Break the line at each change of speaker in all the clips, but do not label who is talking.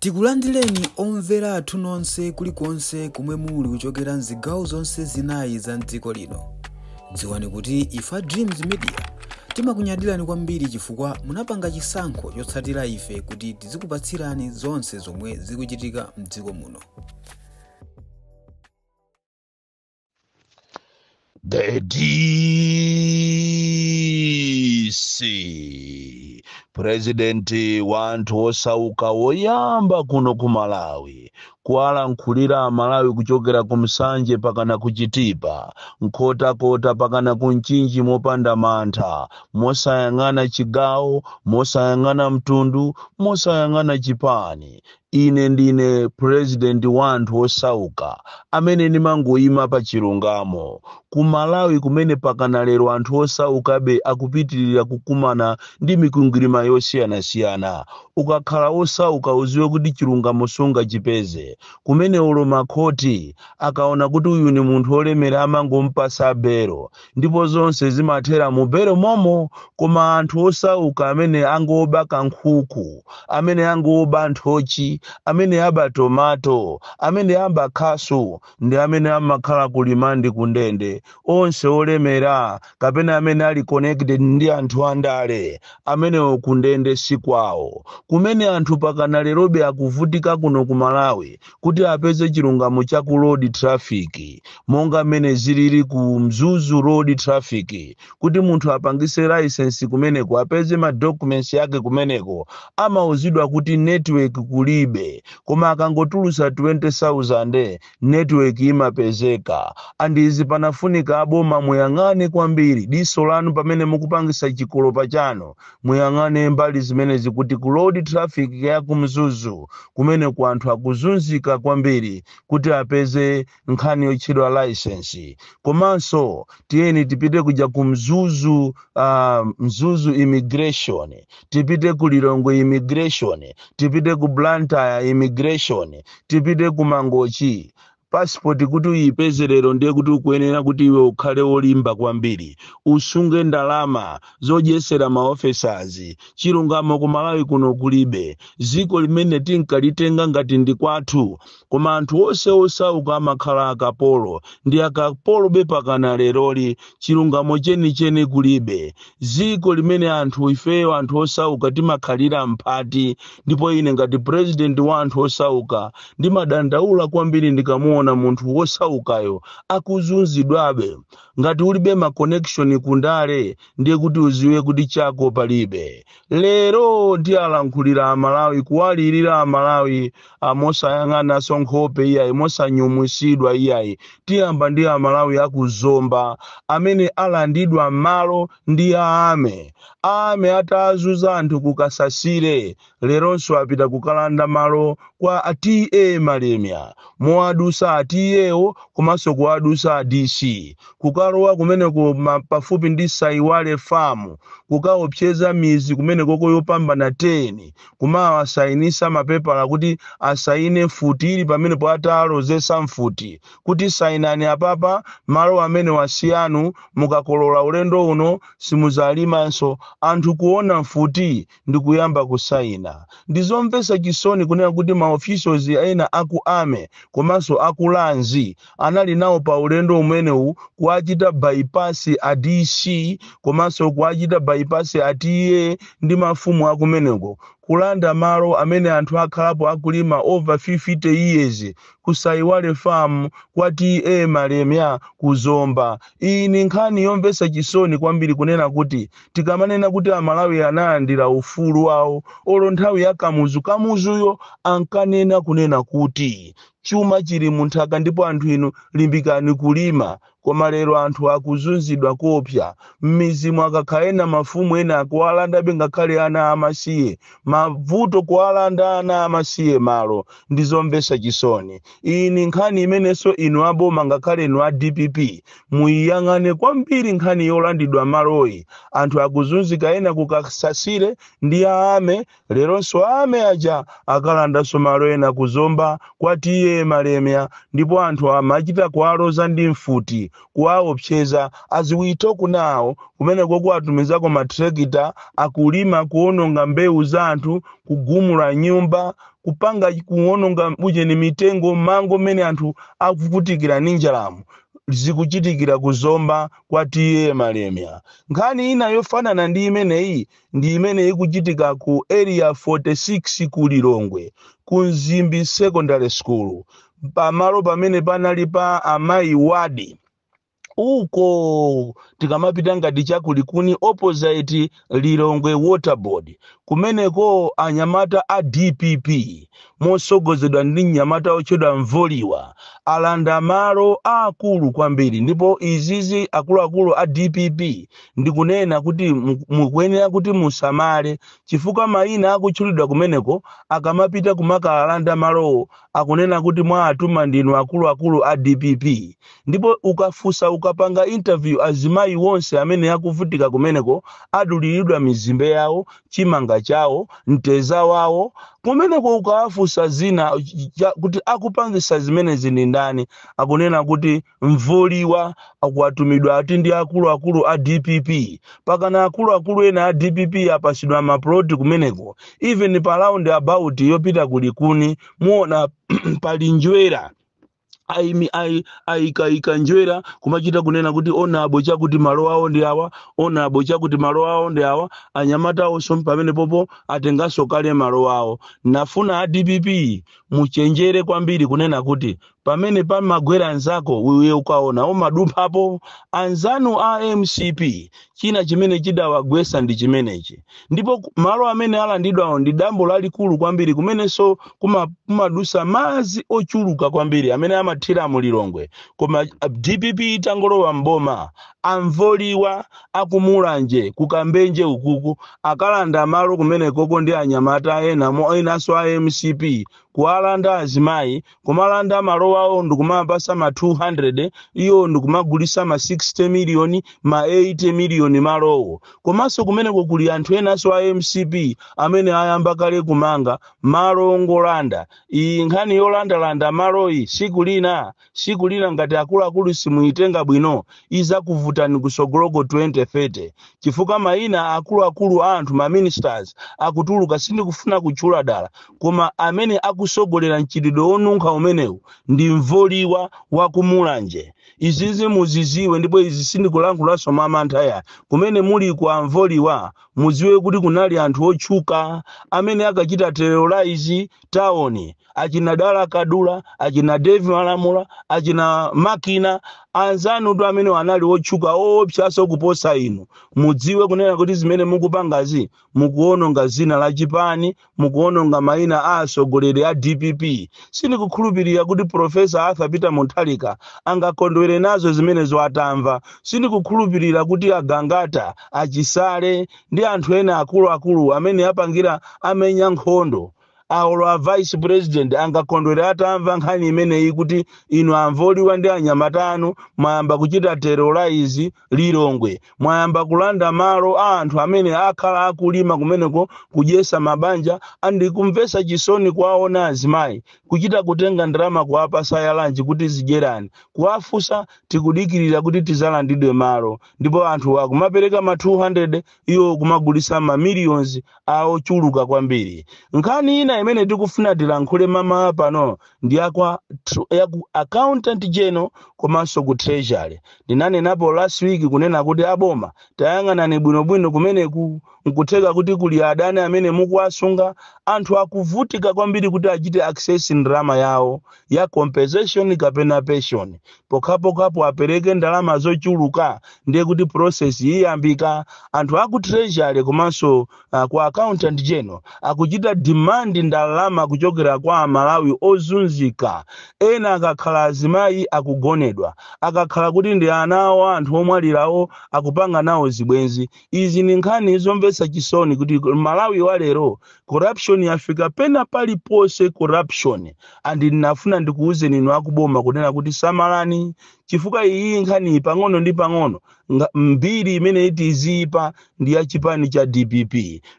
Tikulandireni omvera athu nonse kulikonse kumwe muli kuchokera mzigawo zonse zinayi za mdziko lino. Dziwani kuti ife Dreams Media timakunyadirani kwambiri chifukwa munapanga chisankho chotsatira ife kuti tizikupatsirani zonse zomwe zikuchitika mdziko muno.
The DC President wa anthu osauka woyamba kuno ku Malawi kuwalankhulira Amalawi kuchokera ku Nsanje pakana ku Chitipa, Nkhotakota pakana ku Mchinji mopanda mantha, mosayang'ana chigawo, mosayang'ana mtundu, mosayang'ana chipani. Ine ndine president wa anthu osauka amene ndimangoyima pa chilungamo. Ku Malawi kumene pakana lero anthu osaukabe akupitirira kukumana ndi mikwingwirima yosiyanasiyana. Ukakhala osauka uziwe kuti chilungamo sungachipeze. Kumene olo makhoti akaona kuti uyu ni munthu olemera amangompasa belo ndipo zonse zimathera mu belo momo. Koma anthu osauka amene angoba kankhuku, amene angoba nthochi, amene aba tomato, amene aba khasu ndi amene amakhala ku limandi kundende. Onse olemera kapena amene ali connected ndi anthu andale amenewo kundende si kwawo. Kumene anthu pakana lerobe akuvutika kuno ku Malawi kuti apeze chilungamo cha ku road traffic monga mmene zilili ku Mzuzu road traffic, kuti munthu apangise license kumeneko apeze ma documents yake kumeneko amauzidwa kuti network kulibe, koma akangotulusa 20,000 network imapezeka. And izi panafunika aboma muyang'ane kwambiri diso lanu pamene mukupangisa chikolopa chanu, muyang'ane mbali zimenezi kuti ku road traffic ya ku Mzuzu kumene ku anthu akuzunzika kwambiri kuti apeze nkhani yotchedwa license. Komanso tiyeni tipite kuja ku Mzuzu, Mzuzu immigration, tipite ku Lilongwe immigration, tipite ku Blantyre immigration, tipite ku Mangochi. Passport kuti uyipeze lero ndiye kuti ukuyenera kuti iwe ukhale wolimba kwambiri, usunge ndalama zodyesera ma officers. Chilungamo ku Malawi kuno kulibe. Ziko limene tinkalitenga ngati ndi kwathu, koma anthu onse osauka amakhala akapolo ndi akapolo bepakana leroli. Chilungamo chenicheni kulibe. Ziko limene anthu ifeyo anthu osauka timakhalira mphati. Ndipo ine ngati president wa anthu osauka ndimadandaula kwambiri ndikamuona munthu wosaukayo akuzunzidwabe. Ngati ulibe ma connection kundale ndiye kuti uziwe kuti chako palibe. Lero ndialankhulira Amalawi, kuwalirira Amalawi mosayang'ananso nkhope iyayi, mosanyumwisidwa iyayi. Tiyamba ndi Amalawi akuzomba amene alandidwa malo ndi aame. Aame atazuza anthu kukasasire, leronso apita kukalanda malo kwa a TA Malemia, mowadusa a TA-wo komanso kuwadusa a DC, kukalowa kumeneko pafupi ndi Saiwale Farm, kukaopseza mizi kumenekoko yopambana 10, kumawasayinisa mapepala kuti asayine mfuti ili pamenepo, atalozesa mfuti kuti sayinani apapa, malo amene wasiyanu, mukakolola ulendo uno simuzalimanso. Anthu kuona mfuti ndi kuyamba kusayina. Ndizomvetsa chisoni kunena kuti ma officials ena aku army komanso aku lands anali nawo pa ulendo umenewu kuachita bypass a DC komanso kuachita bypass a TA ndi mafumu akumeneko, kulanda malo amene anthu akhalapo akulima over 50 years ku Saiwale Farm kwa TA Malemia kuzomba. Iyi ni nkhani yomvetsa chisoni kwambiri kunena kuti tikamanena kuti Amalawi analandira ufulu wawo olo nthawi ya Kamuzu, Kamuzuyo ankanena kunena kuti chuma chili munthaka ndipo anthu inu limbikani kulima. Koma lero anthu akuzunzidwa kopsa m'mizi mwakakhala ena mafumu ena akuwalandabe ngakhale ana amasiye mavuto, kuwalanda ana amasiye malo. Ndizomvetsa chisoni. Iyi ni nkhani imenenso inu aboma ngakhale inu a DPP muyiyang'ane kwambiri, nkhani yolandidwa maloyi. Anthu akuzunzika ena kukasasire ndi aame, leronso aame aja akalandanso malo ena kuzomba kwa TA Malemia, ndipo anthu amachita kuwaloza ndi mfuti. Dpp kuwaopseza. As we talk now, kumeneko kuwatumizako matrekita akulima, kuononga mbewu za anthu, kugumula nyumba, kupanga kuononga ujeni mitengo, mango, mmene anthu akuvutikira ndi njalamu. Zikuchitikira kuzomba kwa T/A Malemia. Nkhani ina yofanana ndi imeneyi ndi imene ikuchitika ku Area 46 ku Lilongwe, ku Mzimbi Secondary School, pamalo pamene panali pa amayi Wadi uko, tikamapita ngati chakulikuni, opposite Lilongwe Water Board. Kumeneko anyamata a DPP mosogozedwa ndi mnyamata otchedwa Mvoliwa alanda malo akulu kwambiri. Ndipo izizi, akuluakulu a DPP, ndikunena kuti mukuyenera kuti musamale, chifukwa mayina akutchulidwa kumeneko akamapita kumakalanda malowo akunena kuti mwatuma ndinu akuluakulu a DPP. Ndipo ukafunsa, ukapanga interview azimayi wonse amene akuvutika kumeneko, aduliridwa mizimbe yawo, chimanga chawo, mteza wawo kumeneko. Ukawafunsa zina kuti akupangisa zimenezi ndi ndani, akunena kuti Mvoliwa akuwatumidwa ati ndi akuluakulu a DPP. Pakana akuluakulu ena a DPP apasidwa maploti kumeneko. Even pa round about yopita kulikuni muona pali njwera, aimi ayikayika njwera, kumachita kunena kuti onabo chakuti malo awo ndi awa, onabo chakuti malo awo ndi awa. Anyamata awonso pamene popo atenganso kale malo awo. Nafuna a DPP muchenjere kwambiri kunena kuti pamene pamagwera anzako iwe ukaona umadumphapo. Anzanu a MCP china chimene chidawagwesa ndi chimenechi. Ndipo malo amene alandidwawo ndi dambo lalikulu kwambiri, kumenenso kumadusa madzi ochuluka kwambiri amene amathira mu Lilongwe. Koma DPP itangolowa mboma, amvoliwa akumulanje kukambenje ukuku akalanda malo kumenekoko ndi anyamata ena enanso a MCP, kuwalanda azimayi, kumalanda malo awo ndikumapasa ma 200, iyo ndikumagulisa ma 60 miliyoni, ma 80 miliyoni malowo. Komanso kumeneko kuli anthu enanso a MCP amene ayamba kale kumanga malo ongolanda. Iyi nkhani yolandalanda maloyi, siku lina, siku lina, ngati akuluakulu simuyitenga bwino, izakuvutani kusogoloko 2030, chifukwa mayina akuluakulu a anthu, ma ministers, akutuluka. Sindikufuna kutchula dala, koma amene akusogolera mchitidwe wonunkha umenewu ndi Mvoliwa wakumulanje. Izizi muziziwe, ndipo izi sindikulankhulaso mwa mantha ya. Kumene muli ku amvoliwa, muziwe kuti kunali anthu otchuka amene akachita terrorize town, achina Dala Kadula, achina Dave Malamula, achina Makina, anzanu tu amene anali otchuka oopsaso kuposa inu. Mudziwe kunena kuti zimene mukupangazi, mukuononga zina la chipani, mukuononga mayina a atsogoleri a DPP. Sindikukhulupirira kuti Professor Arthur Peter Mutharika angakondwere nazo zimenezo atamva. Sindikukhulupirira kuti agangata, achisale ndi anthu ena akuluakulu amene apangira amenya nkhondo aolo a vice president angakondwere atamva nkhani imeneyi, kuti inu amvoliwa ndi anyamata anu mwayamba kuchita terrorize Lilongwe, mwayamba kulanda malo a anthu amene akhala akulima kumeneko kudyesa mabanja. Andikumvesa chisoni kuwaona azimayi kuchita kutenga ndalama kuwapasa ya lunch kuti zidyerani, kuwafusa, tikudikirira kuti tizalandidwe malo. Ndipo anthu akumapereka ma 200, iwo kumagulisa ma millions aochuluka kwambiri. Nkhani ina imene tikufuna tilankhule mama pano ndi yaku Accountant General komanso ku Treasury. Ndinanenapo last week kunena kuti aboma, tayang'anani bwinobwino kumeneku. Nkutheka kuti kuli adani amene mukuwasunga. Anthu akuvutika kwambiri kuti achite access ndalama yawo ya compensation kapena pension. Pokhapokhapo apereke ndalama zochuluka, ndiye kuti process iyambika. Anthu aku Treasury komanso ku Accountant General akuchita demand ndalama kuchokera kwa Amalawi ozunzika. Ena akakhala azimayi akugonedwa, akakhala kuti ndi ana awo, anthu omwalirawo akupanga nawo zibwenzi. Izi ni nkhani zomvetsa chisoni kuti Malawi wa lero corruption yafika pena paliponse, corruption. And ndinafuna ndikuwuzeni inu akuboma kunena kuti samalani, chifukwa iyi nkhani pang'ono ndi pang'ono Mbiri imene itizipa ndi ya chipani cha DPP,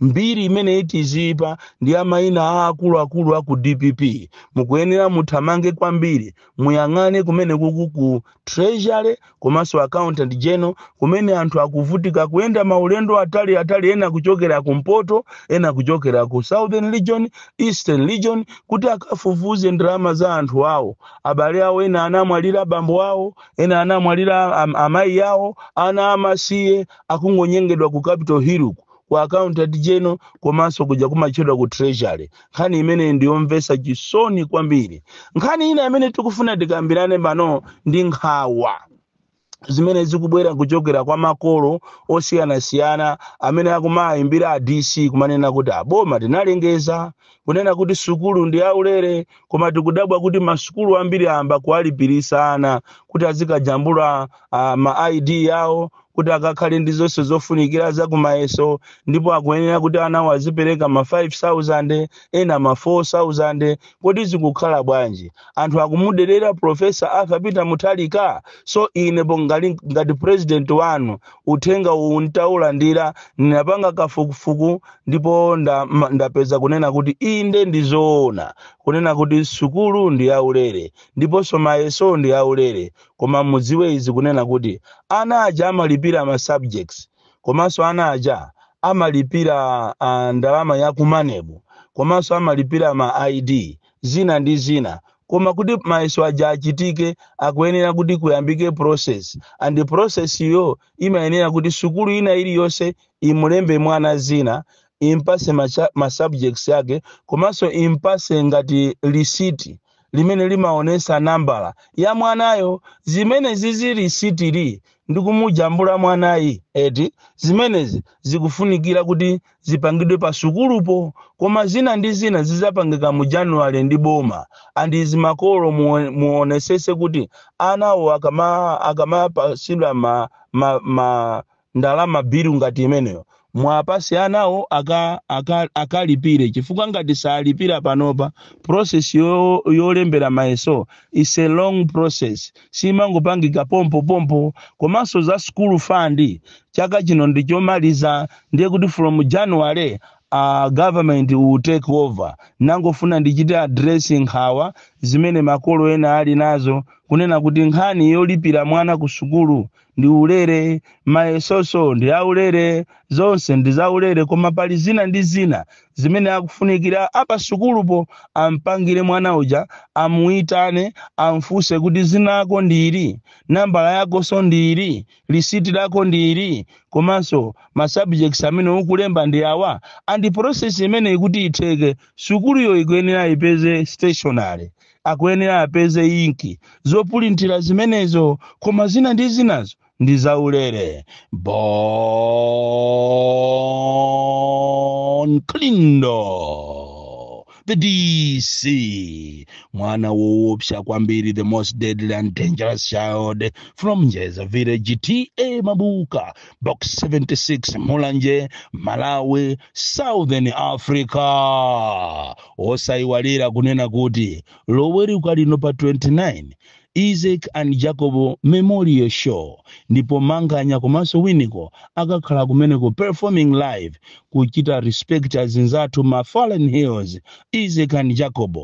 mbiri imene itizipa ndi ya mayina aakuluakulu aku DPP. Mukuyenera muthamange kwambiri, muyang'ane kumene kuku ku Treasury komanso Accountant General, kumene anthu akuvutika kuyenda maulendo atali atali, ena kuchokera kumpoto, ena kuchokera ku Southern Region, Eastern Region, kuti akafufuze ndalama za anthu awo, abale awo. Ena anamwalira bambo awo, ena anamwalira amayi awo, ana amasiye akungonyengedwa ku Capitol Hill, ku Accountant General komanso kuja kumatchedwa ku Treasury. Nkhani imene ndiyomvetsa chisoni kwambiri. Nkhani ina imene tikufuna tikambirane pano ndi nkhawa zimene zikubwera kuchokera kwa makolo osiyanasiyana amene akumayimbira a DC kumanena kuti aboma tinalengeza kunena kuti sukulu ndi aulere, koma tikudabwa kuti masukulu ambiri ayamba kuwalipirisa ana kuti azikajambula ma ID yawo, kuti akakhale ndi zonse zofunikira za kumayeso, ndipo akuyenera kuti anawo azipereka ma 5000, ena ma 4000. Kodi zikukhala bwanji? Anthu akumuderera Professor Arthur Peter Mutharika. So ine ngati president wanu, uthenga uwu ntaulandira, ndinapanga kafukufuku ndipo ndapeza kunena kuti inde, ndizoona kunena kuti sukulu ndi yaulere ndiponso mayeso ndi yaulere. Koma mudziwe izi, kunena kuti ana aja amalipira ma subjects, komanso ana aja amalipira ndalama ya ku MANEB, komanso amalipira ma ID, zina ndi zina. Koma kuti mayeso aja achitike, akuyenera kuti kuyambike process, and process iyo imayenera kuti sukulu ina iliyonse imulembe mwana zina, impase ma subjects yake, komanso impase ngati lisiti limene limaonesa nambala ya mwanayo. Zimene zizi lisitili ndi kumujambula mwanayi eti, zimenezi zikufunikira kuti zipangidwe pa sukulupo. Koma zina ndi zina zizapangika mu January ndi boma. And izi makolo muonesese kuti anawo akamapasidwa ma ndalama, bill ngati imeneyo, mwapasi anawo akalipire, chifukwa ngati salipira panopa, process yolembera mayeso is a long process, simangopangika pompo pompo. Komanso za school fund, chaka chino ndichomaliza, ndiye kuti from January government will take over. Nangofuna ndichite address nkhawa zimene makolo ena ali nazo, kunena kuti nkhani yolipira mwana ku sukulu ndi ulere, mayesoso ndi aulere, zonse ndi zaulere, koma pali zina ndi zina zimene akufunikira apa sukulupo ampangire mwana uja, amuyitane, amfunse kuti zinako ndili, nambala yakonso ndili, lisiti lako ndili, komanso ma subjects amene ukulemba ndi awa. And process imene ikuti itheke, sukuluyo ikuyenera ipeze stationery, akuyenera apeze inki, zopulintira zimenezo, koma zina ndi zinazo ndi zaulere. Bon Kalindo, the DC, mwana woopsa kwambiri, the most deadly and dangerous child from Njeza Village, TA Mabuka, Box 76, Mulanje, Malawi, Southern Africa. Osayiwalira kunena kuti Loweruka lino pa 29, Isaac and Jacob Memorial Show, ndipo Manganya komanso Winiko akakhala kumeneko performing live, kuchita respect azinzathu ma fallen heroes Isaac and Jacob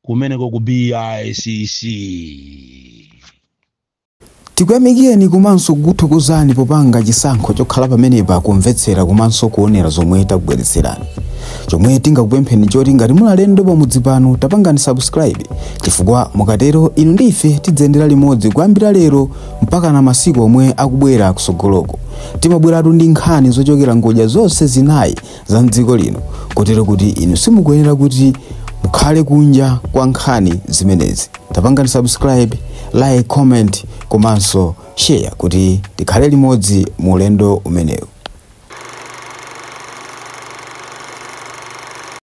kumeneko ku BICC.
Tikuyamikeni komanso kukuthokozani popanga chisankho chokhala pamenepa kumvetsera komanso kuonera zomwe takubweretserani. Chomwe tingakupempheni choti ngati muli alendo pamudzi pano, tapangani subscribe, chifukwa mukatero inu ndi ife tidzayendera limodzi kuyambira lero mpaka na masiku omwe akubwera kusogoloko. Timabweratu ndi nkhani zochokera ngodya zonse zinayi za mdziko lino, kotero kuti inu simukuyenera kuti mukhale kunja kwa nkhani zimenezi. Tapangani subscribe, like, comment komanso share kuti tikhale limodzi mu ulendo umenewu.